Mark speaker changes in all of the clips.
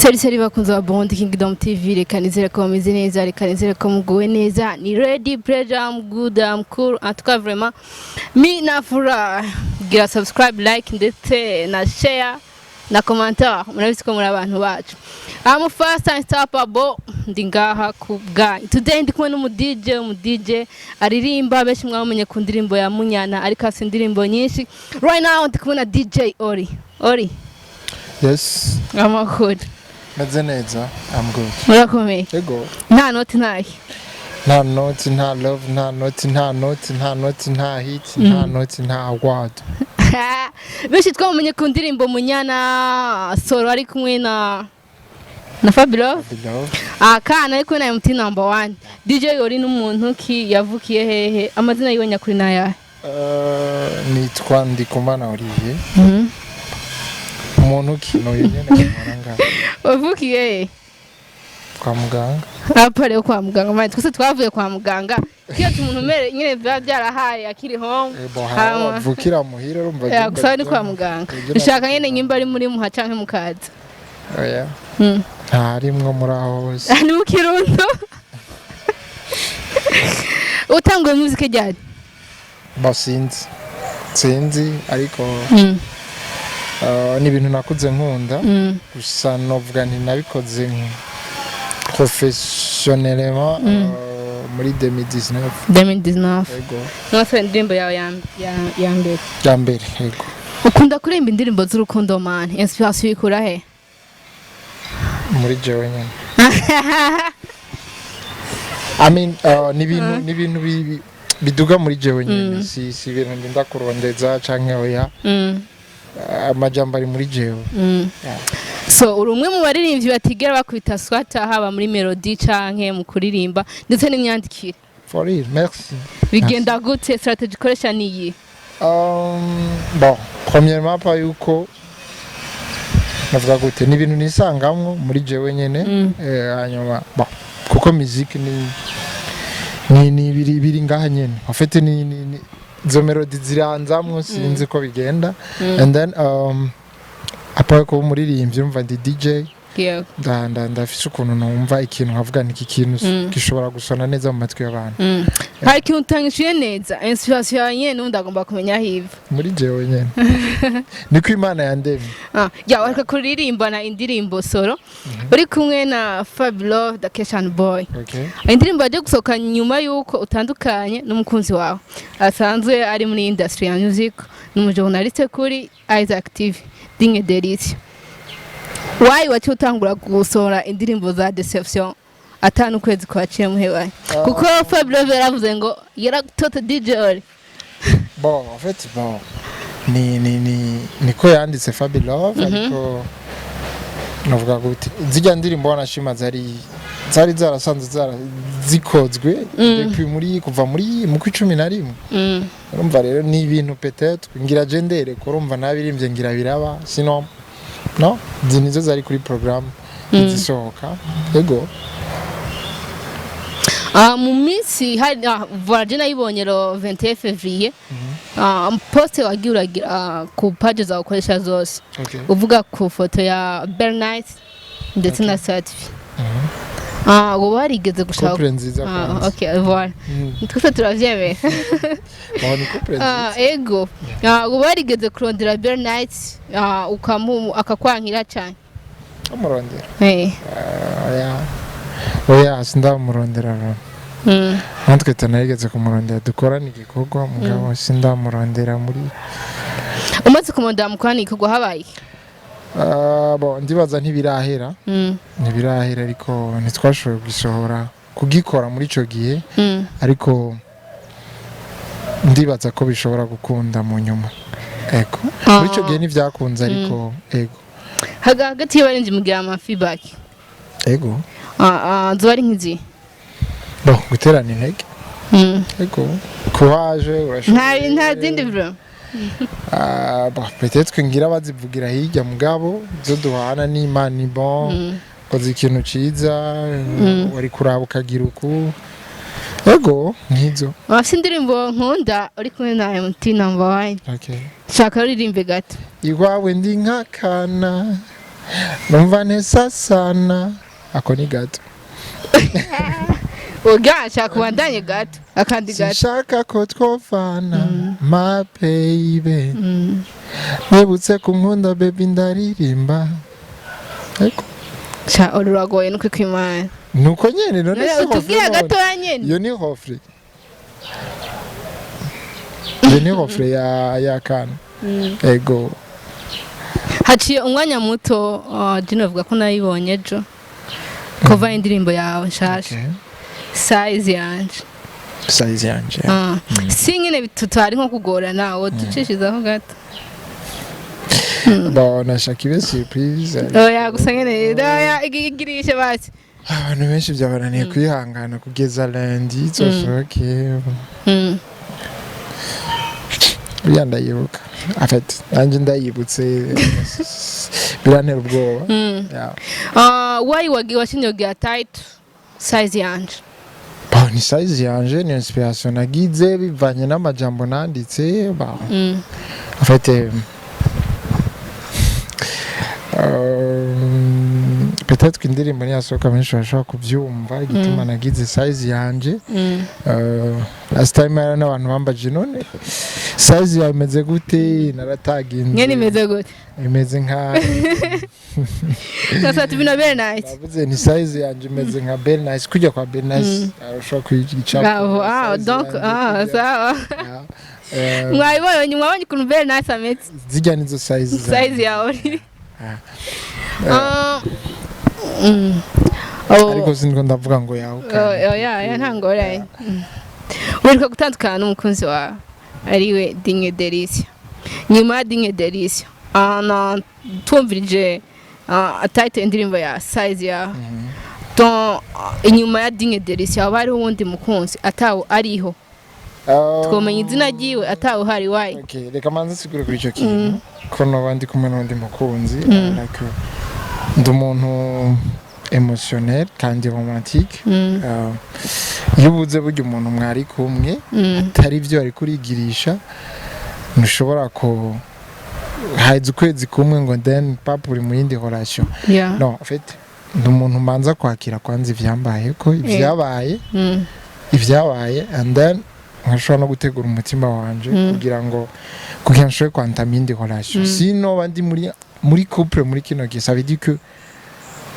Speaker 1: Salut salut bakunzi ba Burundi Kingdom TV, reka nizere ko bameze neza, reka nizere ko muguwe neza. Ni ready pleasure, I'm good, I'm cool, en tout cas vraiment mi nafura. Gira subscribe, like ndetse na share na commentaire. Murabizi ko muri abantu bacu. I'm fast and unstoppable, ndi ngaha ku bwanyu. Today ndi kumwe n'umu DJ, umu DJ aririmba, benshi mwamenye ku ndirimbo ya Munyana, ariko afite indirimbo nyinshi. Right now ndi kumwe na DJ Ori. Ori.
Speaker 2: Yes.
Speaker 1: Amakuru?
Speaker 2: Meze neza, I'm good.
Speaker 1: Murakomeye?
Speaker 2: Ego.
Speaker 1: Nta noti ntayo?
Speaker 2: Nta noti, nta love, nta noti, nta noti, nta noti, nta hit, nta noti, nta award.
Speaker 1: Benshi twamumenye ku ndirimbo Munyana solo ari kumwe na Fabulous.
Speaker 2: Love.
Speaker 1: Akana ari kumwe na MT Number One. DJ Ori n'umuntu ki? Yavukiye hehe? Amazina yiwe nyakuri n'ayahe?
Speaker 2: Nitwa Ndikumana Olivier. Umuntu ki n'uyu nyene mubona ngaha.
Speaker 1: Wavukiye hehe?
Speaker 2: Kwa muganga.
Speaker 1: Apare yo kwa muganga mani, twese twavuye kwa muganga. Kiyo umuntu mere nyine biba byarahaye akiri home.
Speaker 2: Bon, hari aho bavukira muhira, urumva.
Speaker 1: Ya, gusa ni kwa muganga. Ushaka nyene nyimba ari muri muha canke mukaza?
Speaker 2: Oya. Ntarimwo muri aho hose.
Speaker 1: Ni mu Kirundo. Utanguye music ryari?
Speaker 2: Bon, sinzi. Sinzi, ariko ni ibintu nakuze nkunda. Gusa novuga nti nabikoze professionnellement muri 2019.
Speaker 1: 2019?
Speaker 2: Ego.
Speaker 1: Mwase indirimbo yawe ya mbere?
Speaker 2: Ya mbere, ego.
Speaker 1: Ukunda kuririmba indirimbo z'urukundo man, inspiration ikura he?
Speaker 2: Muri jewe nyene. I mean, ni ibintu biduga muri jewe nyene, si ibintu ndinda kurondeza canke oya. Amajambo ari muri jewe. Yeah.
Speaker 1: So uri umwe mu baririmbyi batigera bakubita swata, haba muri melody canke mu kuririmba ndetse n'imyandikire.
Speaker 2: For real, merci.
Speaker 1: Bigenda gute? Strategy ukoresha niyi?
Speaker 2: Bon, premièrement, pas yuko navuga gute, ni ibintu nisangamwo muri jewe nyene. Hanyuma bon, kuko musique ni biri ngaha nyene, en fait ni izo melody ziranzamwo, sinzi ko bigenda. And then après kuba umuririmbyi, urumva ndi DJ. Ndafise ukuntu numva ikintu nkavuga nti iki kintu gishobora gusona neza mu matwi y'abantu.
Speaker 1: Hari ikintu utangishuye neza, inspiration yawe nyene n'ubundi agomba kumenya aho iva.
Speaker 2: Muri jewe nyene, niko Imana yandemye.
Speaker 1: Ah, ya wareka kuririmbana indirimbo solo uri kumwe na Fabio the Keshan Boy.
Speaker 2: Okay.
Speaker 1: Indirimbo yaje gusohoka nyuma y'uko utandukanye n'umukunzi wawe asanzwe ari muri industry ya music, n'umujournaliste kuri Isaac TV, Dinge Delicia. Why waciye utangura gusohora indirimbo za deception atanu kwezi kwaciye muhebaye? Kuko Fabio yaravuze ngo yaragutote DJ Ori.
Speaker 2: Bon, en fait, bon, ni niko yanditse Fabi Love, ariko navuga gute, zirya ndirimbo wanashima zari zarasanzwe zikozwe depuis muri kuva muri mu kwa 11. Urumva rero ni ibintu peut-être ngira je ndere, urumva nabirimbye ngira biraba, sinon no izi nizo zari kuri programme zisohoka, yego.
Speaker 1: Ah, mu minsi hari voilà, je nayibonye le 21 février. Poste wagiye uragira ku page zawe ukoresha zose, uvuga ku foto ya Bernice ndetse na Safi. Wowe warigeze gushaka
Speaker 2: Couple nziza kwanza.
Speaker 1: Okay, voilà. Twese turavyemera.
Speaker 2: Bon, ni couple nziza.
Speaker 1: Ego. Wowe warigeze kurondera Bernice, ukamu akakwankira cyane?
Speaker 2: Amurondera?
Speaker 1: Eh.
Speaker 2: Oya, oya, sindamurondera ro. Natwe tunarigeze kumurondera dukorana igikorwa, mugabo sindamurondera muri
Speaker 1: Umaze kumurondera mukorana igikorwa, habaye iki?
Speaker 2: Ah, bon, ndibaza ntibirahera. Ntibirahera, ariko ntitwashoboye kugisohora, kugikora muri ico gihe. Ariko ndibaza ko bishobora gukunda mu nyuma, ego. Muri ico gihe ntivyakunze, ariko ego.
Speaker 1: Hagati y'abarinzi mugira ama feedback?
Speaker 2: Ego.
Speaker 1: Zoba ari nk'izi?
Speaker 2: Bon, guterana intege. Ego, courage, urashoboye.
Speaker 1: Nta zindi bro?
Speaker 2: Ah, bon, peut-être que ngira bazivugira hirya, mugabo zo duhana n'Imana ni bon, koze ikintu ciza, wari kuraba ukagira uku, ego, nk'izo.
Speaker 1: Bafite indirimbo nkunda uri kumwe na MT Number One.
Speaker 2: Okay.
Speaker 1: Shaka uririmbe gato.
Speaker 2: Iwawe ndi nk'akana. Numva ntesa sana. Ako ni gato.
Speaker 1: Oga, shaka ubandanye gato, akandi gato.
Speaker 2: Sinshaka ko twofana, my baby. Nibutse ku nkunda, baby, ndaririmba. Ego.
Speaker 1: Sha, uri uragoye nuko kwimana.
Speaker 2: Nuko nyene none si
Speaker 1: Utubwira
Speaker 2: refrain none.
Speaker 1: gatoya nyene.
Speaker 2: Iyo ni refrain, iyo ni refrain ya kana. Ego.
Speaker 1: Haciye umwanya muto, Gino avuga ko nayibonye ejo kuva indirimbo yawe nshasha, Size Yanje.
Speaker 2: Size Yanje.
Speaker 1: Ah. Si nyine tutari nko kugorana, wo ducishizaho gato?
Speaker 2: Bon, nashaka ibe surprise.
Speaker 1: Oya, gusa nyene, oya, igirishe basi.
Speaker 2: Abantu benshi byabananiye kwihangana kugeza lundi izosohoke. Buriya ndayibuka. En fait, nanjye ndayibutse birantera ubwoba. Yeah.
Speaker 1: Ah, why washinye kugira title Size Yanje?
Speaker 2: Bon, ni Size Yanje, ni inspiration nagize bivanye n'amajambo nanditse. Bon, en fait, peut-être ko indirimbo niyasohoka benshi bashobora kubyumva igituma nagize Size Yanje. Last time hari n'abantu bambaje: "None size yawe imeze gute?" Narataginze.
Speaker 1: Nyene imeze gute?
Speaker 2: Imeze nka
Speaker 1: Sasa tubina very nice.
Speaker 2: Navuze ni size yanje imeze nka Bell Nice, kujya kwa Bell Nice arashobora kuyica.
Speaker 1: Bravo. Ah, donc, ah, sawa. Mwabibonye, mwabonye ukuntu very nice ameze.
Speaker 2: Zijya nizo size zanjye.
Speaker 1: Size yawe.
Speaker 2: Ah.
Speaker 1: Ah. Oh.
Speaker 2: Ariko siniko ndavuga ngo yawe.
Speaker 1: Oh, oya, nta ngorane. Uheruka gutandukana n'umukunzi wawe ariwe Dinye Delicia. Nyuma ya Dinye Delicia, na twumvirije title indirimbo ya Size yawe. Donc, inyuma ya Dinye Delicia haba hariho uwundi mukunzi atawo ariho? Twomenya izina ryiwe atawe uhari? Wayi?
Speaker 2: Okay, reka manze nsigure kuri icyo kintu ko noba ndi kumwe n'undi mukunzi. Like, ndi umuntu émotionnel kandi romantique. Iyo ubuze burya umuntu mwari kumwe, atari ibyo ari kurigirisha, ntushobora ko haheze ukwezi kumwe ngo then papa uri mu yindi relation. No, en fait, ndi umuntu manza kwakira kwanza ivyambaye ko ibyabaye, ibyabaye, and then nkashobora no gutegura umutima wanje kugira nshobore kwantama iyindi relation. Sino ndi muri couple muri kino gihe, ça veut dire que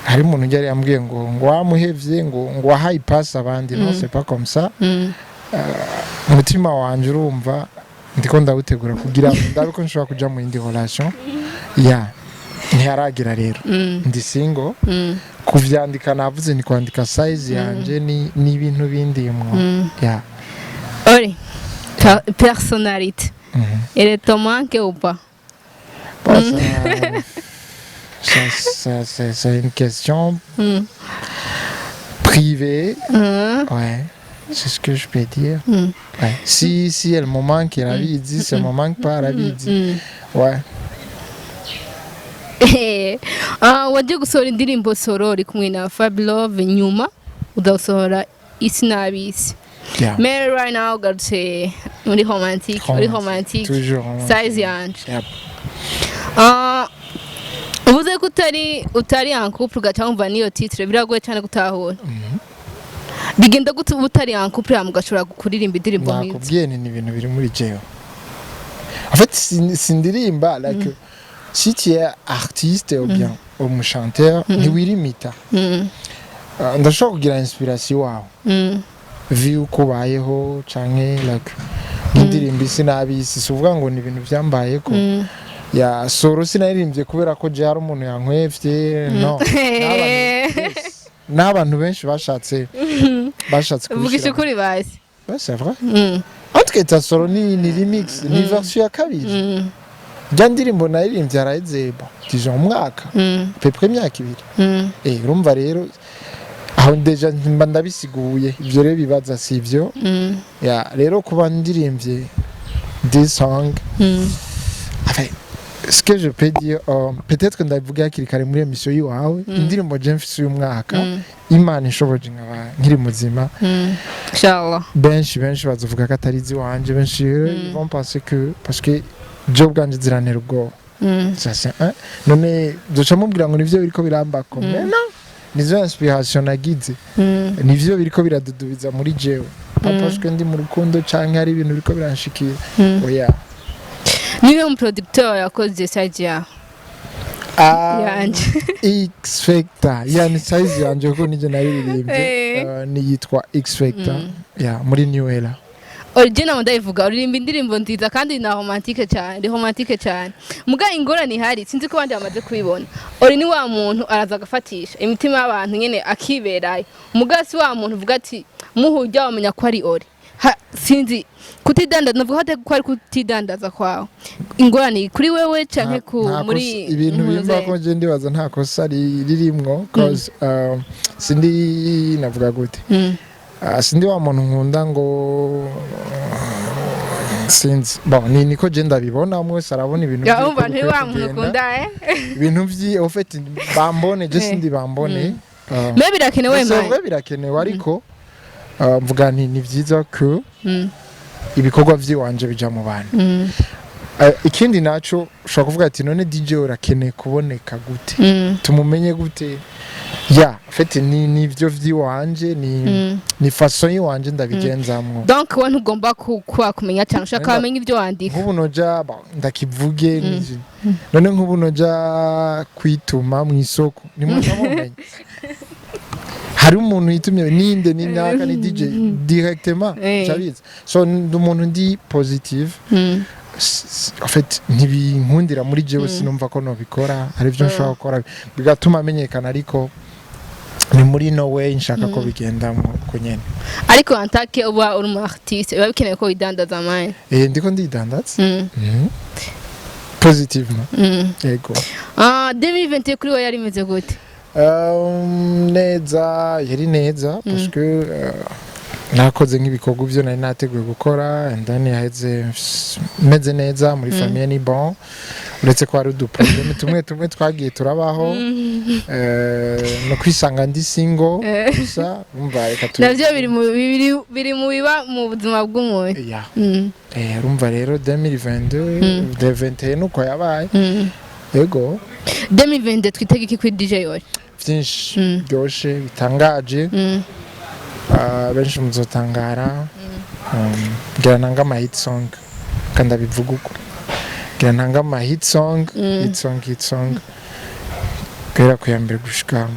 Speaker 2: hari umuntu ujya yambwiye ngo wamuhevye, ngo wahaye ipasi abandi. Non, c'est pas comme ça. Umutima wanje, urumva, ndiko ndawutegura kugira ngo ndabe ko nshobora kuja mu yindi relation. Ya ntiharagira rero, ndi single. Kuvyandika navuze ni kwandika Size Yanje, ni ibintu bindimwo. Ya.
Speaker 1: Ori personnalité, elle te manque ou pas?
Speaker 2: Bon, ça, c'est une question privée. Ouais, c'est ce que je peux dire. Ouais. Si elle me manque, la vie dit, si elle me manque pas, la vie dit. Ouais.
Speaker 1: Ah, wagiye gusohora indirimbo Soro uri kumwe na Fab Love, nyuma udasohora Isi n'Abisi.
Speaker 2: Yeah.
Speaker 1: Mais right now ugarutse muri romantique, uri romantique.
Speaker 2: Toujours romantique.
Speaker 1: Size Yanje.
Speaker 2: Yep.
Speaker 1: Ah, uvuze ko utari en couple, ugaca wumva niyo titre biragoye cyane gutahura. Bigenda gute uba utari en couple hama ugashobora kuririmba indirimbo nk'izo?
Speaker 2: Nakubwiye ni ibintu biri muri jewe. En fait, sindirimba, like, si tu es artiste ou bien umu chanteur, ntiwirimita. Ndashobora kugira inspiration wawe vi uko ubayeho canke like nk'indirimbo Isi n'Abisi, si uvuga ngo ni ibintu byambayeko. Ya Soro sinaririmbye kubera ko je hari umuntu yankwevye, no. N'abantu benshi bashatse
Speaker 1: Vugisha
Speaker 2: kubishyira.
Speaker 1: ukuri basi.
Speaker 2: Ouais, c'est vrai. En tout cas, ta Soro ni remix, ni version ya kabiri. Rya ndirimbo naririmbye haraheze, bon, disons umwaka, peu près imyaka 2. Urumva rero aho déjà mba ndabisiguye. Ibyo rero bibaza si ibyo. Ya rero kuba ndirimbye this song, enfin, ce que je peux dire, peut-être que ndabivuga hakiri kare muri émission yiwawe, indirimbo je mfise uyu mwaka, Imana ishoboje nkaba nkiri muzima,
Speaker 1: Inshallah.
Speaker 2: benshi bazovuga ko atari iziwanje. Benshi rero ils vont penser que, parce que je ubwanje zirantera ubwoba. Ça c'est un. None duca mubwira ngo nivyo biriko birambako? Mais non, nizo inspiration nagize, nivyo biriko biradudubiza muri jewe, pas parce que ndi mu rukundo canke hari ibintu biriko biranshikira, oya.
Speaker 1: Niwe mu producteur yakoze size yawe?
Speaker 2: Ah,
Speaker 1: Yanje.
Speaker 2: X Factor, yani size yanje kuko nije naririmbye. Ni yitwa X Factor ya muri New Era.
Speaker 1: Original, ndayivuga, uririmba indirimbo nziza kandi na romantique cyane, romantique cyane. Muga ingorane ihari, sinzi ko abandi bamaze kubibona, ori ni wa muntu araza agafatisha imitima y'abantu nyene akiberayo. Muga si wa muntu uvuga ati muhurya wamenya ko ari ori. Sinzi kutidandaza, navuga ko ari kutidandaza kwawe. Ingorane kuri wewe canke ku
Speaker 2: Nta
Speaker 1: muri
Speaker 2: ibintu
Speaker 1: mu
Speaker 2: bimba ko je ndibaza nta kosa ririmwo, cause sindi, navuga gute, sindi wa muntu nkunda ngo sinzi, bon, ni niko je ndabibona, umwe wese arabona ibintu
Speaker 1: Ya,
Speaker 2: vy'uko
Speaker 1: umva nturi
Speaker 2: bikwiye
Speaker 1: wa muntu
Speaker 2: kugenda.
Speaker 1: ukunda
Speaker 2: Ibintu vyi en fait bambone, je sindi bambone.
Speaker 1: Mais birakenewe.
Speaker 2: C'est
Speaker 1: Man.
Speaker 2: vrai, birakenewe, ariko mvuga nti ni vyiza ko ibikorwa vy'iwanje bija mu bantu. Ikindi naco ushobora kuvuga ati none DJ urakeneye kuboneka gute, tumumenye gute? Ya, en fait ni nivyo vy'iwanje, ni ni façon y'iwanje ndabigenzamwo.
Speaker 1: Donc wowe ntugomba kuba kumenya cyane, ushaka wamenya ibyo wandika.
Speaker 2: Nk'ubu noja ndakivuge, none nk'ubu noja kwituma mu isoko, nimuca mumenya hari umuntu yitumye ninde, ni naka, ni DJ directement. Cabizi, so ndi umuntu ndi positive. En fait ntibinkundira muri jewe, sinumva ko nobikora. Hari ibyo nshobora gukora bigatuma amenyekana, ariko ni muri no way nshaka ko bigendamo uko nyene.
Speaker 1: Ariko antake uba uri umu artiste, biba bikenewe ko widandaza, man.
Speaker 2: Ndiko ndidandaza. Positivement. Yego.
Speaker 1: Ah, 2021 kuri wowe yari imeze gute?
Speaker 2: Neza, yari neza parce que nakoze nk'ibikorwa ibyo nari nateguye gukora, and then yaheze meze neza muri famille, ni bon, uretse ko hari uduproblème tumwe tumwe twagiye turabaho, no kwisanga ndi single gusa umva reka
Speaker 1: Navyo biri mu biba mu buzima bw'umuntu.
Speaker 2: Ya. Urumva rero 2022, 2021 uko yabaye. Yego.
Speaker 1: 2022 twitege iki kuri DJ Ori?
Speaker 2: Byinshi byoshe bitangaje. Ah, benshi muzotangara. Ngira nanga ama hit song, kandi abivuga uko, ngira nanga ama hit song, hit song, hit song, guhera ku ya mbere gushika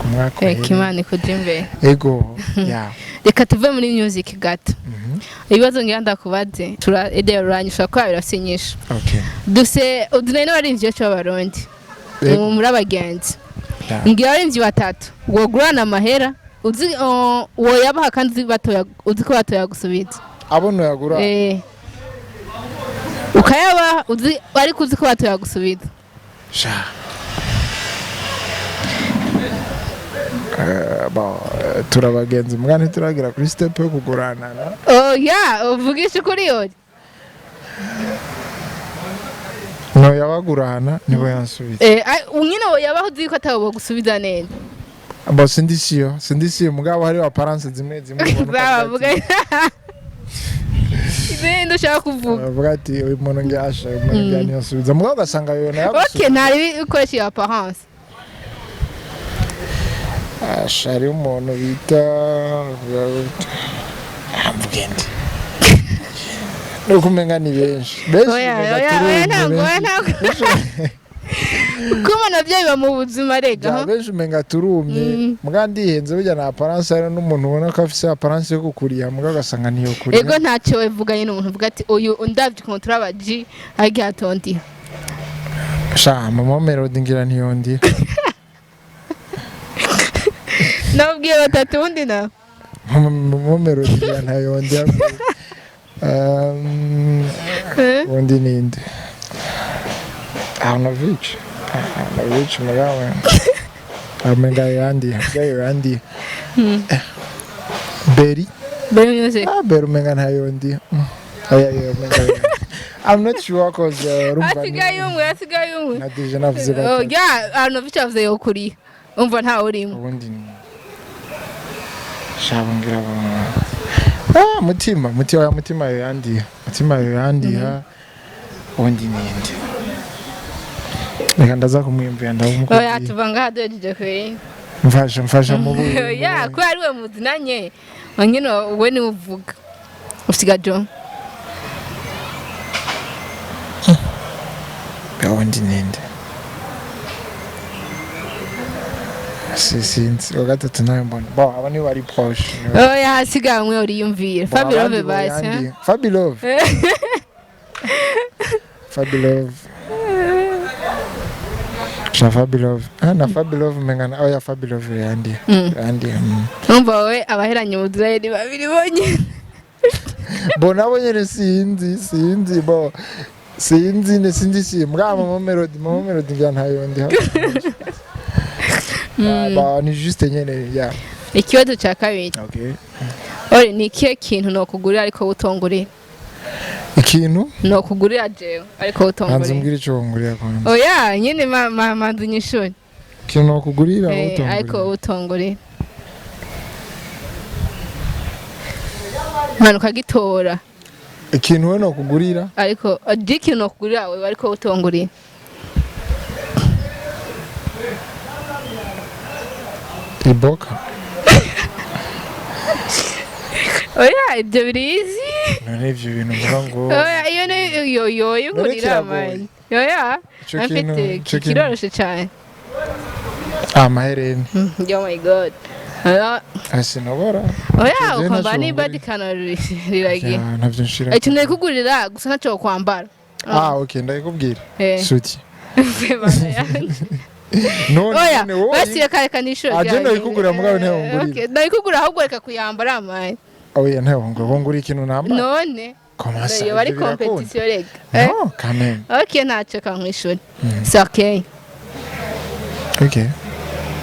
Speaker 2: umwaka
Speaker 1: Reka
Speaker 2: uhere.
Speaker 1: Imana ikujye imbere.
Speaker 2: Ego ya.
Speaker 1: Reka tuve muri music gato. Ibibazo ngira ndakubaze tura ede uranyu ushobora kuba birafise inyishu.
Speaker 2: Okay.
Speaker 1: Duse uduneye n'abaririmbyi benshi b'Abarundi.
Speaker 2: Ego.
Speaker 1: Muri abagenzi.
Speaker 2: Ya.
Speaker 1: Ngira abaririmbyi batatu wogurana amahera uzi woyabaha kandi uzi batoya, uzi ko batoya gusubiza.
Speaker 2: Abo noyagura?
Speaker 1: Ukayabaha uzi, ariko uzi ko batoya gusubiza.
Speaker 2: Sha. Bon, turabagenzi mbwa ntituragira kuri step yo kuguranana.
Speaker 1: Oya, uvugisha ukuri yori.
Speaker 2: Noyabagurana nibo yansubiza.
Speaker 1: Nyine woyabaha uzi ko atabo bogusubiza neza.
Speaker 2: Bo sindisiyo, sindisiyo, mugabo hariho apparence zimwe zimwe ubona ukavuga
Speaker 1: Zabavuga
Speaker 2: ati-
Speaker 1: izindi ushaka kuvuga.
Speaker 2: Bavuga ati uyu muntu ngyasha, uyu muntu ngira ntiyasubiza, mugabo ugasanga yo nayo.
Speaker 1: Okay, ntari ukoresha iyo apparence.
Speaker 2: Asha, hariho umuntu bita mvuge ndi nuko umenga ni benshi benshi.
Speaker 1: Oya.
Speaker 2: Umenga
Speaker 1: Oya,
Speaker 2: turumve
Speaker 1: oya, ntabwo oya
Speaker 2: benshi.
Speaker 1: Ntabwo kuma navyo biba mu buzima rega.
Speaker 2: Ja, benshi umenga turumye, muga ndihenze burya na apparence. Hari n'umuntu ubona ko afise apparence yo kukuriha, muga ugasanga ntiyokuriha.
Speaker 1: Ego, ntacyo wivuganye n'umuntu uvuga ati uyu undavye ukuntu turi abaji agiye atondiha.
Speaker 2: Sha, mama Melody ngira ntiyondiha.
Speaker 1: Nabwiye batatu, ubundi nawe.
Speaker 2: Mama Melody ngira ntayondiha. Ubundi ninde? Arnovich, Arnovich, mugabo amenga yandiha, mugabo yandiha. Beri.
Speaker 1: Beri Music.
Speaker 2: Ah, Beri umenga ntayondiha. Oya, oya, umenga yondiha. I'm not sure cause urumva
Speaker 1: Asigaye umwe, asigaye umwe.
Speaker 2: Na DJ navuze batatu.
Speaker 1: Ya, Arnovich avuze yokuriha, umva ntawe urimo.
Speaker 2: Ubundi ni shaba ngira ah mutima, mutima, oya, mutima yo yandiha, mutima yo yandiha. Ubundi ninde? Reka ndaza kumwiyumvira,
Speaker 1: Oya,
Speaker 2: ndamukubwira.
Speaker 1: Tuva ngaha duhejeje kweri.
Speaker 2: Mfasha mu bu
Speaker 1: Ya, kubera ari we muzinanye nyine, we niwe uvuga usiga John.
Speaker 2: Gahunda ninde? Sinzi, uwa gatatu nawe mbona. Bon, aba nibo bari proche.
Speaker 1: Oya, hasigaye umwe, uriyumvira.
Speaker 2: Bon,
Speaker 1: Fabilove.
Speaker 2: abandi
Speaker 1: Basi.
Speaker 2: boyandi. Fabilove. Fabilove. Sha Fabilove. Ah, na Fabilove mengana. Oya, Fabilove yandi. Yandi.
Speaker 1: Numva wowe abaheranye ubuzirayeli babiri bonyine.
Speaker 2: Bo nabo nyene sinzi bo. Sinzi ne sinzi si mbwa Mama Melody, Mama Melody ngira ntayo ndi. Ah, ba ni juste nyene ya.
Speaker 1: Ikibazo cya kabiri.
Speaker 2: Okay.
Speaker 1: Ore, ni ikihe kintu nokugurira ariko utongurira?
Speaker 2: Ikintu
Speaker 1: Nokugurira jewe ariko
Speaker 2: hanze
Speaker 1: utongurira.
Speaker 2: Umbwira ico wongurira kwanza.
Speaker 1: Oya nyine, manzu nyishuri.
Speaker 2: Ikintu nokugurira
Speaker 1: Eh, ariko
Speaker 2: utongurira.
Speaker 1: utongurira, mwana ukagitora.
Speaker 2: Ikintu we nokugurira.
Speaker 1: Ariko je ikintu nokugurira wewe ariko utongurira.
Speaker 2: Iboka.
Speaker 1: Oya, ibyo birizi.
Speaker 2: None ivyo bintu mvuga ngo
Speaker 1: Oya, iyo ni yo yo yo
Speaker 2: None
Speaker 1: ngurira
Speaker 2: kiragoye.
Speaker 1: mani. Oya.
Speaker 2: Ico kintu
Speaker 1: Afite
Speaker 2: ico kintu
Speaker 1: kiroroshe cyane.
Speaker 2: Amahereni.
Speaker 1: Oh my God. Oya.
Speaker 2: Sinobora.
Speaker 1: Oya.
Speaker 2: Icyo gihe
Speaker 1: Ukwambara
Speaker 2: ntacyo
Speaker 1: niba
Speaker 2: ngurira.
Speaker 1: dikana riragiye.
Speaker 2: Ya, ntavyo nshira.
Speaker 1: Ikintu ndikugurira gusa ntacyo kwambara.
Speaker 2: Ah, okay, ndakubwira.
Speaker 1: Eh.
Speaker 2: Suti. None
Speaker 1: Oya,
Speaker 2: none wowe
Speaker 1: basi reka reka nishuri.
Speaker 2: Ah, je ndayikugurira mugabo ntiyongurira.
Speaker 1: Ndayikugura, ahubwo reka kuyambara mani.
Speaker 2: Oya, ntayongura, wongura ikintu nambara.
Speaker 1: None
Speaker 2: Comment ça?
Speaker 1: iyo bari
Speaker 2: Ivyo birakunda?
Speaker 1: compétition reka. Eh?
Speaker 2: Non, quand même.
Speaker 1: Okay, ntacyo kankwishuri. C'est okay.
Speaker 2: Okay.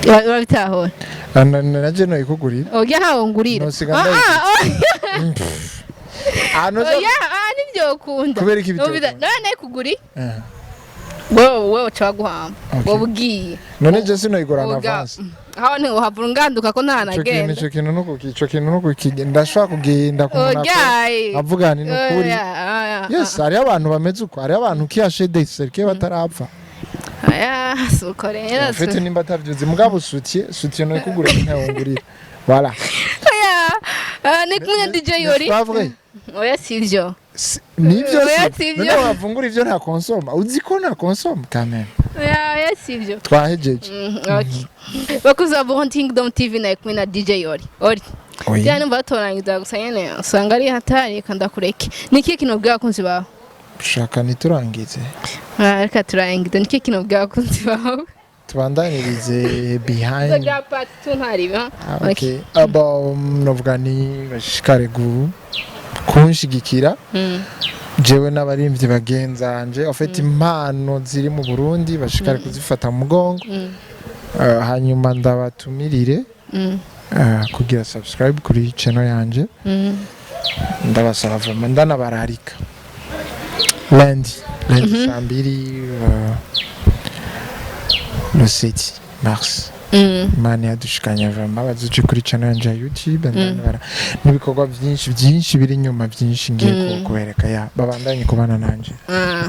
Speaker 1: Urabitahura.
Speaker 2: Ah, na je noyikugurira.
Speaker 1: Oya, ntawo ngurira.
Speaker 2: Nosiga
Speaker 1: Ah,
Speaker 2: ndayikugurira.
Speaker 1: ah, oya.
Speaker 2: Ah, no.
Speaker 1: Oya, ah, nibyo ukunda.
Speaker 2: Kubera iki bitokunda?
Speaker 1: None nayikuguri.
Speaker 2: Eh.
Speaker 1: Wewe uca baguhamba.
Speaker 2: Okay.
Speaker 1: Wowe ugiye.
Speaker 2: None je sinoyigura en
Speaker 1: Uga-
Speaker 2: avance.
Speaker 1: Aho ntiwohavura unganduka ko
Speaker 2: Ico kintu
Speaker 1: ntanagenda.
Speaker 2: Ico kintu nuko ico kintu nuko ndashobora kugenda ku muntu
Speaker 1: Oya.
Speaker 2: avuga ni nukuri.
Speaker 1: Oya, oya.
Speaker 2: Yes, hariho abantu bameze uko, hariho abantu qui des cercueils batarapfa.
Speaker 1: Oya, suko rero.
Speaker 2: En fait, nimba atavyuzi mugabo soutien noyikugura ntayongurira. Voilà.
Speaker 1: Oya. Ah, ni kumwe na DJ Yori.
Speaker 2: C'est pas vrai.
Speaker 1: Oya, sivyo.
Speaker 2: Nivyo.
Speaker 1: Oya,
Speaker 2: Si
Speaker 1: sivyo.
Speaker 2: none wavungura ivyo nta konsoma, uzi ko nta konsoma quand même.
Speaker 1: Oya, oya, sivyo.
Speaker 2: Twahejeje.
Speaker 1: Okay. Bakuzi ba Burundi Kingdom TV, nawe kumwe na DJ Yori. Ori.
Speaker 2: Oya.
Speaker 1: Byane numva batorangiza gusa nyene usanga ari hatari, reka ndakureke. Ni ikihe kintu ubwira abakunzi bawe?
Speaker 2: Shaka ntiturangize.
Speaker 1: Ah, reka turangize. Ni ikihe kintu ubwira abakunzi bawe?
Speaker 2: Tubandanirize behind.
Speaker 1: Tuzagira part 2 ntaribe.
Speaker 2: Ah, okay. Aba novuga ni bashishikare kunshigikira jewe n'abarimvyi bagenzanje, en fait impano ziri mu Burundi bashishikare kuzifata mu mugongo. Hanyuma ndabatumirire kugira subscribe kuri channel yanje. Ndabasaba vraiment, ndanabararika lundi saa 2, le 7 mars. Imana yadushikanya vraiment, bazoce kuri channel yanje ya YouTube. Ndanabara n'ibikorwa byinshi byinshi biri inyuma, byinshi ngiye kubereka ya babandanye kubana nanje.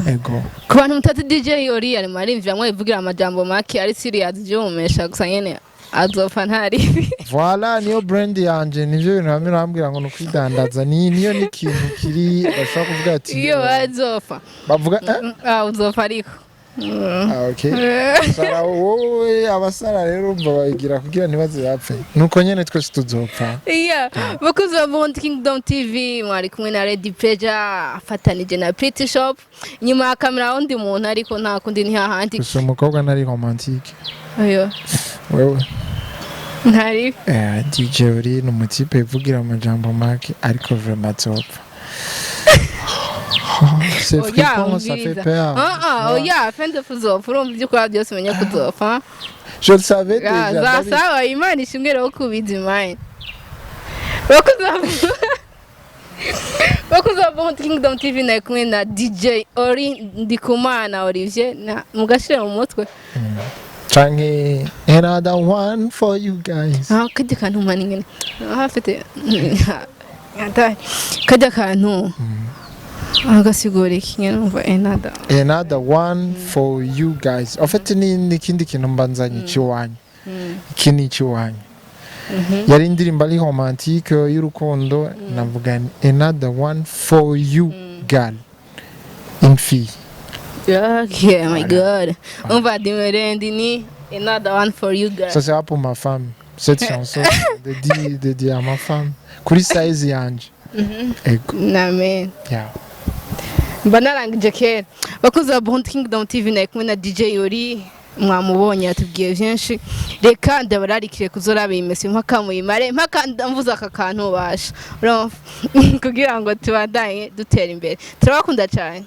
Speaker 2: Ego.
Speaker 1: Ku bantu mutazi DJ Yori, ari mu baririmbyi bamwe bivugira amajambo make ari serious, byumesha gusa nyene azopfa ntaribi.
Speaker 2: Voilà, niyo brand yanje, nivyo bintu bamwe bambwira ngo ni ukwidandaza, ni niyo ni ikintu kiri bashobora kuvuga ati
Speaker 1: Iyo bazopfa.
Speaker 2: Bavuga eh?
Speaker 1: Ah, uzopfa ariko.
Speaker 2: Ah, okay. Sara wowe, abasara rero umva bayigira kugira ntibaze bapfe, nuko nyene twese tuzopfa.
Speaker 1: Yeah, bakuzi ba Burundi Kingdom TV, mwari kumwe na Lady Pleasure afatanije na Pretty Shop. Inyuma ya kamera wundi muntu, ariko nta kundi ni hahandi.
Speaker 2: Gusa umukobwa ntari romantique.
Speaker 1: Oyo.
Speaker 2: Wewe.
Speaker 1: Ntari.
Speaker 2: Eh, DJ uri ni umutipe ivugira amajambo make, ariko vraiment azopfa. C'est
Speaker 1: Oya,
Speaker 2: flippant, ça fait
Speaker 1: umviriza.
Speaker 2: peur.
Speaker 1: Ah ah, oya, fende kuzopfa, urumva ibyo ukora byose umenye kuzopfa.
Speaker 2: Je le savais déjà.
Speaker 1: Za
Speaker 2: Ndabizi.
Speaker 1: sawa, Imana ishimwe rero kubizi imana. Bakuzi ba Burundi Kingdom TV, nari kumwe na DJ Ori Ndikumana Olivier na mugashire mu mutwe.
Speaker 2: Canke another one for you guys.
Speaker 1: Ah, kajya kantu mani nyine. Ah, afite atari kajya kantu. Agasigura iki nyene, numva another?
Speaker 2: Another one for you guys. En fait, ni n'ikindi kintu mbanzanye cy'iwanyu. Iki ni icy'iwanyu. Yari indirimbo ari romantique y'urukundo, navuga ni another one for you girl, une fille.
Speaker 1: Okay, my God. Umva Dimerendi ni another one for you guys.
Speaker 2: Ça sera pour ma femme, cette chanson, dédiée à ma femme, kuri size yanje. Ego.
Speaker 1: Amen.
Speaker 2: Yeah.
Speaker 1: Mba narangije kera. Bakozi ba Bond Kingdom TV, nari kumwe na DJ Yori, mwamubonye, yatubwiye byinshi. Reka ndabararikire kuzoraba iyi mesi mpaka muyimare, mpaka ndamvuze aka kantu basha. Urumva? Kugira ngo tubandanye dutera imbere. Turabakunda cyane.